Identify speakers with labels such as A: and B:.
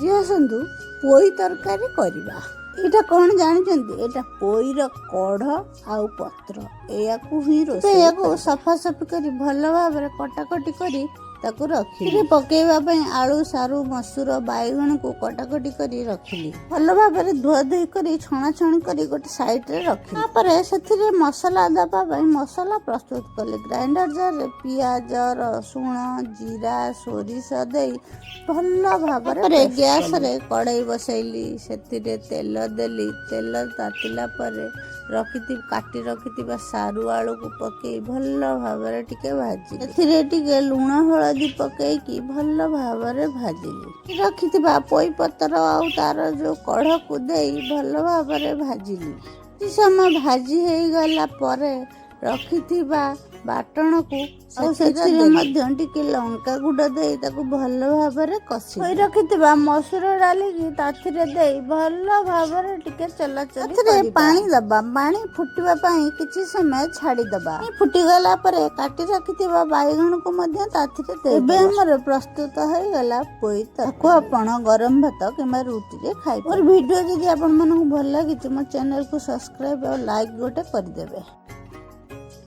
A: ଆଜି ଆସନ୍ତୁ ପୋଇ ତରକାରୀ କରିବା। ଏଇଟା କ'ଣ ଜାଣିଛନ୍ତି? ଏଇଟା ପୋଇର କଢ଼ ଆଉ ପତ୍ର, ଏହାକୁ ହିଁ ରୋଷେଇ। ଏହାକୁ ସଫାସଫି କରି ଭଲ ଭାବରେ କଟାକଟି କରି ତାକୁ ରଖିଲି। ଏଥିରେ ପକେଇବା ପାଇଁ ଆଳୁ, ସାରୁ, ମସୁର, ବାଇଗଣକୁ କଟାକଟି କରି ରଖିଲି। ଭଲ ଭାବରେ ଧୁଆ ଧୁଇ କରି ଛଣାଛଣି କରି ଗୋଟେ ସାଇଡରେ ରଖିଲି। ତାପରେ ସେଥିରେ ମସଲା ଦେବା ପାଇଁ ମସଲା ପ୍ରସ୍ତୁତ କଲି। ଗ୍ରାଇଣ୍ଡର ଜାରରେ ପିଆଜ, ରସୁଣ, ଜିରା, ସୋରିଷ ଦେଇ ଭଲ ଭାବରେ ଗ୍ୟାସରେ କଡ଼େଇ ବସେଇଲି। ସେଥିରେ ତେଲ ଦେଲି। ତେଲ ତାତିଲା ପରେ କାଟି ରଖିଥିବା ସାରୁ, ଆଳୁକୁ ପକେଇ ଭଲ ଭାବରେ ଟିକେ ଭାଜିଲି। ଏଥିରେ ଟିକେ ଲୁଣ, ହଳଦୀ ପକେଇକି ଭଲ ଭାବରେ ଭାଜିଲି। ରଖିଥିବା ପୋଇ ପତ୍ର ଆଉ ତାର ଯୋଉ କଢ଼କୁ ଦେଇ ଭଲ ଭାବରେ ଭାଜିଲି। କିଛି ସମୟ ଭାଜି ହେଇଗଲା ପରେ ରଖିଥିବା ବାଟଣକୁ ଆଉ ସେଥିରେ ମଧ୍ୟ ଟିକେ ଲଙ୍କା ଗୁଣ୍ଡ ଦେଇ ତାକୁ ଭଲ ଭାବରେ କଷି ରଖିଥିବା ମସୁର ଡାଲିକି ତାଥିରେ ଦେଇ ଭଲ ଭାବରେ ଟିକେ ଚଲାଚଲି, ସେଥିରେ ପାଣି ଦବା। ପାଣି ଫୁଟିବା ପାଇଁ କିଛି ସମୟ ଛାଡ଼ିଦବା। ଫୁଟିଗଲା ପରେ କାଟି ରଖିଥିବା ବାଇଗଣକୁ ମଧ୍ୟ ତାଥିରେ ଦେଇ ଏବେ ଆମର ପ୍ରସ୍ତୁତ ହେଇଗଲା ପୋଇ। ତାକୁ ଆପଣ ଗରମ ଭାତ କିମ୍ବା ରୁଟିରେ ଖାଇ। ମୋର ଭିଡ଼ିଓ ଯଦି ଆପଣମାନଙ୍କୁ ଭଲ ଲାଗିଛି, ମୋ ଚ୍ୟାନେଲକୁ ସବସ୍କ୍ରାଇବ ଆଉ ଲାଇକ୍ ଗୋଟେ କରିଦେବେ।